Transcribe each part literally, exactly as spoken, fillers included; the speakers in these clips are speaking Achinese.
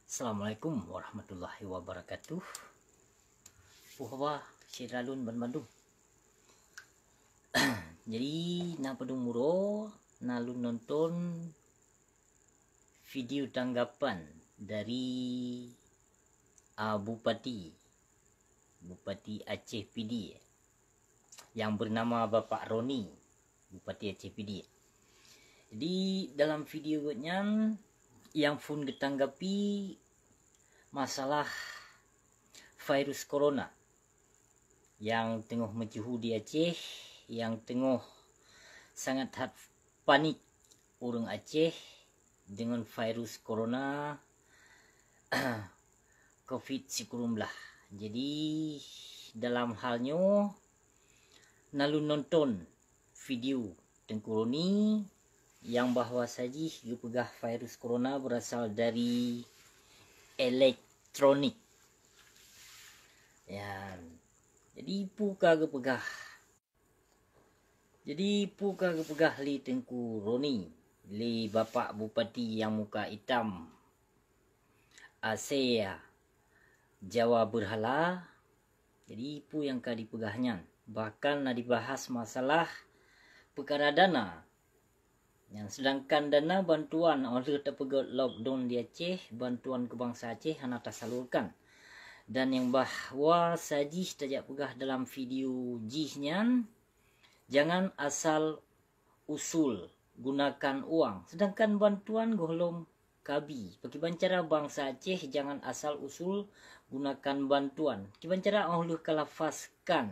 Assalamualaikum warahmatullahi wabarakatuh. Puhwa siralun ban bandum. Jadi na padum muro na lôn nonton video tanggapan dari uh, Bupati Bupati Aceh Pidie yang bernama Bapak Roni, Bupati Aceh Pidie. Jadi dalam video nyan yang phon geutanggapi masalah virus corona yang teungoh meucuhu di Aceh, yang teungoh sangat that panik ureuëng Aceh deungon virus corona covid sikureueng blaih. Jadi dalam hal nyoe na lôn nonton video Teungku Roni nyang bahwa sajih geupeugah virus corona berasal dari elektronik. Ya. Jadi peue ka geupeugah? Jadi peue ka geupeugah lé Teungku Roni, lé Bapak Bupati nyang muka itam, asée Jawa Beurhala? Jadi peue nyang ka dipeugah nyan? Bahkan na dibahas masalah peukara dana. Nyan, seudangkan dana bantuan óh lheueh tapeugét lockdown di Aceh, bantuan keu bansa Aceh hana tasalurkan. Dan nyang bahwa sajih tajak peugah dalam video jih nyan, jangan asal usul gunakan uang, seudangkan bantuan gohlom kabi. Pakiban cara bansa Aceh jangan asal usul gunakan bantuan? Kiban cara óh lheueh ka lafazkan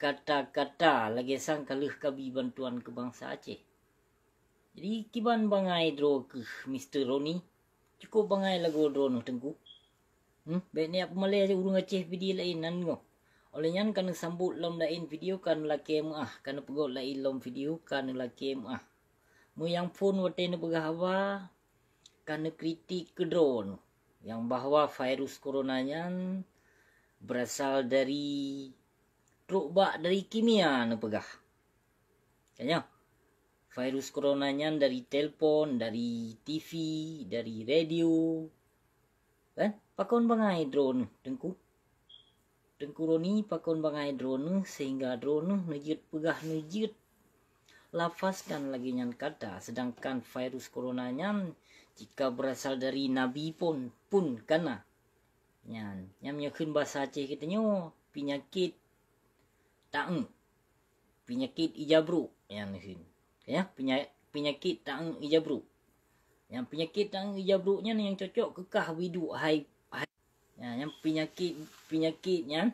kata-kata lagée sang ka lheueh kabi bantuan keu bansa Aceh. Jadi kiban bangai droe keuh Mister Roni? Cukup bangai lagoe droeneuh Teungku. Hmm, bék neujak peumalée ureuëng Aceh Pidie laén nan nyoe. Óh lheueh nyan ka neusambot lom laén video ka neulakée meuáh, ka neupeugét laén lom video ka neulakée meuáh. Meunyoe nyang phon watée neupeugah haba ka neukritik keu droeneuh nyang bahwa virus corona nyan berasal dari trok bak dari kimia neupeugah. Ka nyoe, virus corona nyan dari telpon, dari T V, dari radio. Kan? Pakon bangai droeneuh Teungku? Teungku Roni pakon bangai droeneuh sehingga droeneuh neujeuet peugah neujeuet lafazkan lagée nyan kata, seudangkan virus corona nyan jika berasal dari nabi pon pun kana. Nyan, nyang meunyoe kheun basa Aceh geutanyoe peunyakét taéng, peunyakét ija brok nyan kheun. Ya, peunya-, peunyakét taéng ija brok. Nyang peunyakét taéng ija brok nyan nyang cocok keukah biduek hai, hai. Ya, nyang peunyakét, peunyakét nyan,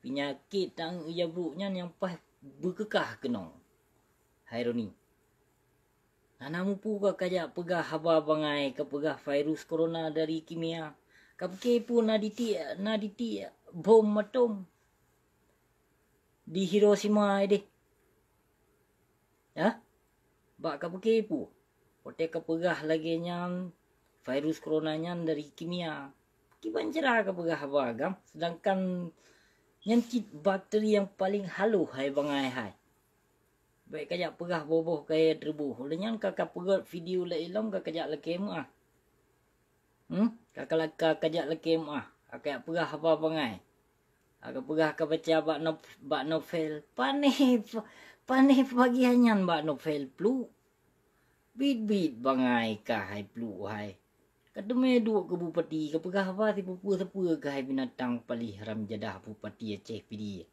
peunyakét taéng ija brok nyan nyang paih beukeukah keunong. Hai Roni. Hana mupu ka kajak peugah haba bangai ka peugah virus corona dari kimia. Ka pike pun na ditiek, na ditiek bom atom di Hiroshima deh. Ya? Bak ka pike pu. Watée ka peugah lagée nyan virus corona nyan dari kimia. Kiban cara ka peugah haba agam, sedangkan nyan cit bakteri nyang paling haloh hai bangai hai. Bék kajak peugah boh-boh kayée teureubôh. Lheueh nyan ka, ka peugét video lé ilom ka kajak lakée meuáh. Hmm? Ka, ka, ka kajak lakée meuáh. Ka kajak peugah haba bangai. Ka peugah ka baca bak no-, bak novel. Panéh, panéh bagian nyan bak novel pluek. Bit-bit bangai ka hai pluek hai. Ka teumé duek keu bupati ka peugah haba sipeue-peue keuhai binatang paléh haram jadah bupati Aceh Pidie.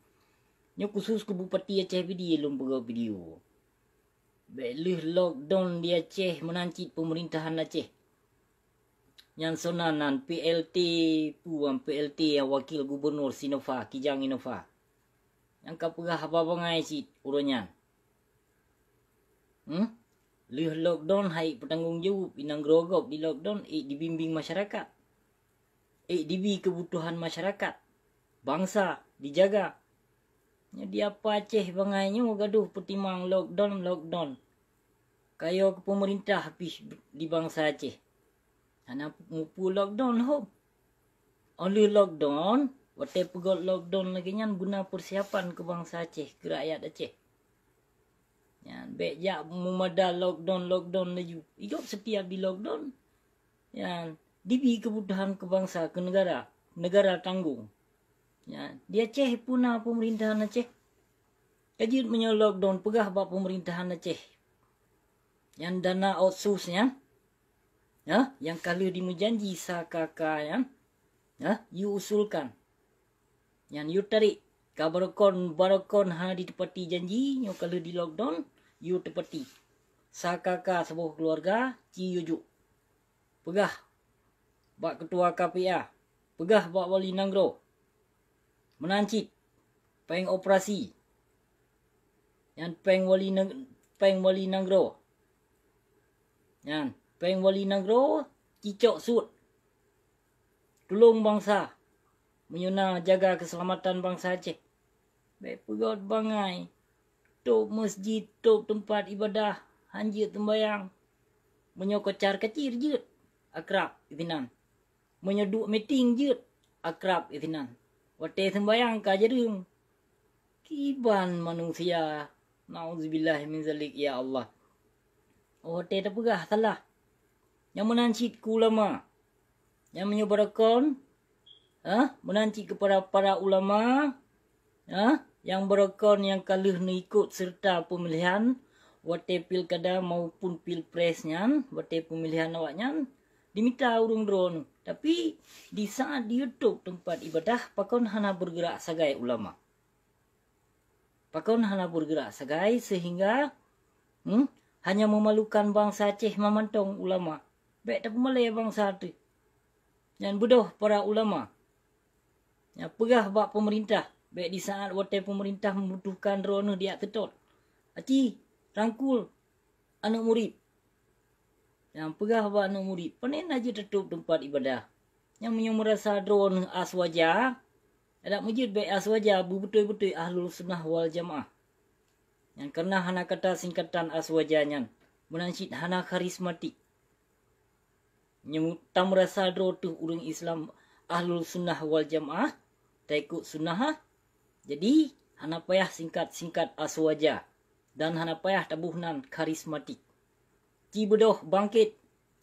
Nyoe khusus keu bupati Aceh Pidie lôn peugah video. Bék lheueh lockdown di Aceh meunan cit peumeurintah Aceh. Nyan sona nan P L T puan P L T nyang wakil gubunur Sinova Kijang Innova. Nyang ka peugah haba bangai cit uroe nyan. Hmm? Lheueh lockdown hai peutanggong jaweueb inong grogop di lockdown ék dibimbing masyarakat. Ék dibi keubutuhan masyarakat, bansa dijaga. Nyoe di apa Aceh bangai nyoe gadoh peutimang lockdown, lockdown. Kayo keu peumeurintah pih di bansa Aceh. Hana mupu lockdown hom. Óh lheueh lockdown, watée peugét lockdown lagée nyan beuna peusiapan keu bansa Aceh, keu rakyat Aceh. Nyan bék jak meumada lockdown, lockdown laju. Idop setiap di lockdown. Nyan Dibi keubutuhan keu bansa, keu negara, negara tanggong. Ya, di Aceh puna pemerintahan Aceh. Ka jeuet meunyoe lockdown, peugah bak pemerintahan Aceh. Nyang dana otsus nyan, ya, nyang ka lheueh dimeujanji sa K K nyan, ya, you usulkan. Nyan you tarék. Ka barokon, barokon hana jiteupati janji, nyoe ka lheueh di lockdown, you teupati. Sa K K saboh keuluwarga, ci you jok. Peugah bak keutua K P A, peugah bak wali nanggroe. Meunan cit, péng operasi. Nyan péng wali nang-, péng wali nanggroe. Nyan, péng wali nanggroe, cicok suet. Tulông bansa. Meunyoe na jaga keuseulamatan bansa Aceh. Bék peugöt bangai. Tôb meuseujid, tôb teumpat ibadah, han jeuet seumbahyang. Meunyoe kocar kacir jeuet, akrab sinan. Meunyoe duek meeting jeuet, akrab sinan. Watée seumbahyang ka jareueng. Kiban manusia, nauzubillah min zalik, ya Allah. Watée tapeugah salah. Nyang meunan cit keu ulama. Nyang meunyoe barokon, ha? Meunan cit keupada para ulama, ha? Nyang barokon nyang ka lheueh neuikot seureuta peumilihan watée pilkada maupun pilpres nyan, watée peumilihan awaknyan, dimita ureuëng droeneuh. Tapi, di saat di YouTube teumpat ibadah, pakon hana beurgeurak sagai ulama? Pakon hana beurgeurak sagai seuhingga, hmm, hanya meumalukan bansa Aceh mamantong ulama? Bék tapeumalée bansa teuh. Nyan beudôh para ulama. Nyan peugah bak peumeurintah, bék di saat watée peumeurintah meubutuhkan droeneuh diak teutot. Aci, rangkul aneuëk murit. Nyang peugah bak aneuëk murit, "Pane na jeuet tatôb teumpat ibadah? Nyang meunyoe meurasa droeneuh aswaja, adak meujeuet bék aswaja beubeutôi-beutôi ahlul sunnah wal jamaah." Nyang kareuna hana kata singkatan aswaja nyan, meunan cit hana karismatik. Nyoe tameurasa droe teuh ureuëng Islam ahlul sunnah wal jamaah, taikot sunnah, jadi hana payah singkat-singkat aswaja dan hana payah taboh nan karismatik. Ci beudôh bangkét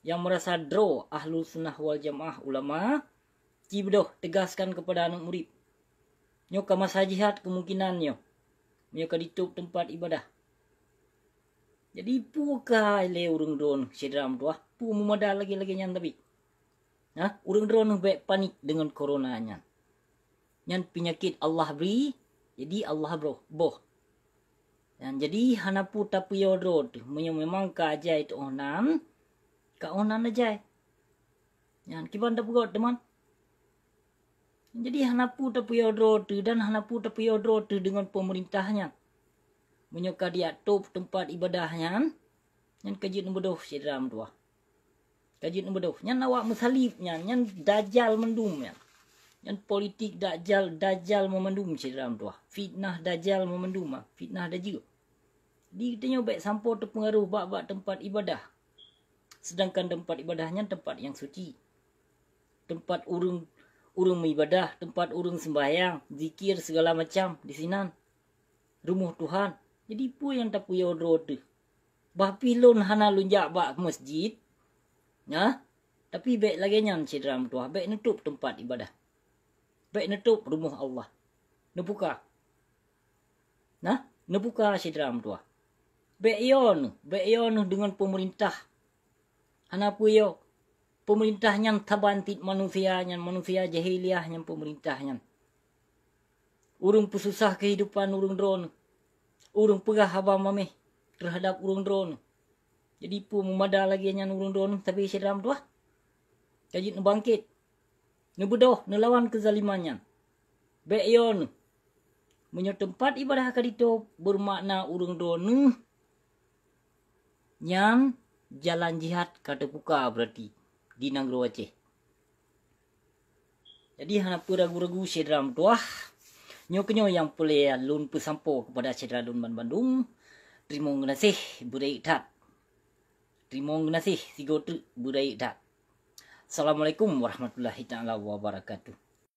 nyang meurasa droe ahlul sunnah wal jamaah ulama, ci beudôh teugaskan keupada aneuëk murit. Nyoe ka masa jihad keumungkinan nyoe, meunyoe ka ditôb teumpat ibadah. Jadi, peue ka lé ureuëng droeneuh syedara meutuwah, peue meumada lagée-lagée nyan tapi? Nah, ureuëng droeneuh bék panik deungon corona nyan. Nyan peunyakét Allah bri, jadi Allah broh, boh. Nyan jadi hana peue tapeuyo droe teuh, meunyoe memang ka ajai teuh nan, ka oh nan ajai. Nyan kiban tapeugöt teuma. Jadi hana peue tapeuyo droe teuh dan hana peue tapeuyo droe teuh deungon peumeurintah nyan. Meunyoe ka diak tôb teumpat ibadah nyan, nyan ka jeuet neubeudôh syedara meutuwah. Ka jeuet neubeudôh. Nyan awak meusalib nyan, nyan dajal mandum nyan. Nyan politik dajal, dajal meumandum syedara meutuwah. Fitnah dajal meumandum, fitnah dajeuk. Di geutanyoe bék sampoe teupeungaruh bak-bak teumpat ibadah. Seudangkan teumpat ibadah nyan teumpat nyang suci. Teumpat ureuëng, ureuëng meuibadah, teumpat ureuëng seumbahyang, zikir, segala macam di sinan. Rumoh Tuhan. Jadi, peue nyang tapeuyo droe teuh? Bah pih lôn hana lôn jak bak meuseujid, nah, tapi bék lagée nyan syedara meutuwah, bék neutôb teumpat ibadah. Bék neutôb rumoh Allah. Neubuka. Nah, neubuka syedara meutuwah. Bék yo neuh, bék yo neuh deungon peumeurintah. Hana peue yo. Peumeurintah nyan saban cit manusia nyan, manusia jahiliah nyan peumeurintah nyan. Ureuëng peususah keuhidupan ureuëng droeneuh. Ureuëng peugah haba maméh teuhadab ureuëng droeneuh. Jadi, peue meumada lagée nyan ureuëng droeneuh, tapi syedara meutuwah? Ka jeuet neubangkét. Neubeudôh, neulawan keuzaliman nyan. Bék yo neuh. Meunyoe teumpat ibadah ka ditôb, beumakna ureuëng droeneuh nyan jalan jihad ka teubuka, beurati di nanggroe Aceh. Jadi, hana peue ragu-ragu syedara meutuwah. Nyoe keunyoe nyang peureulée lôn peusampoe keupada syedara lôn banmandum. Teurimong geunaséh beurayeuk that. Teurimong geunaséh sigoe teuk beurayeuk that. Assalamualaikum warahmatullahi taala wabarakatuh.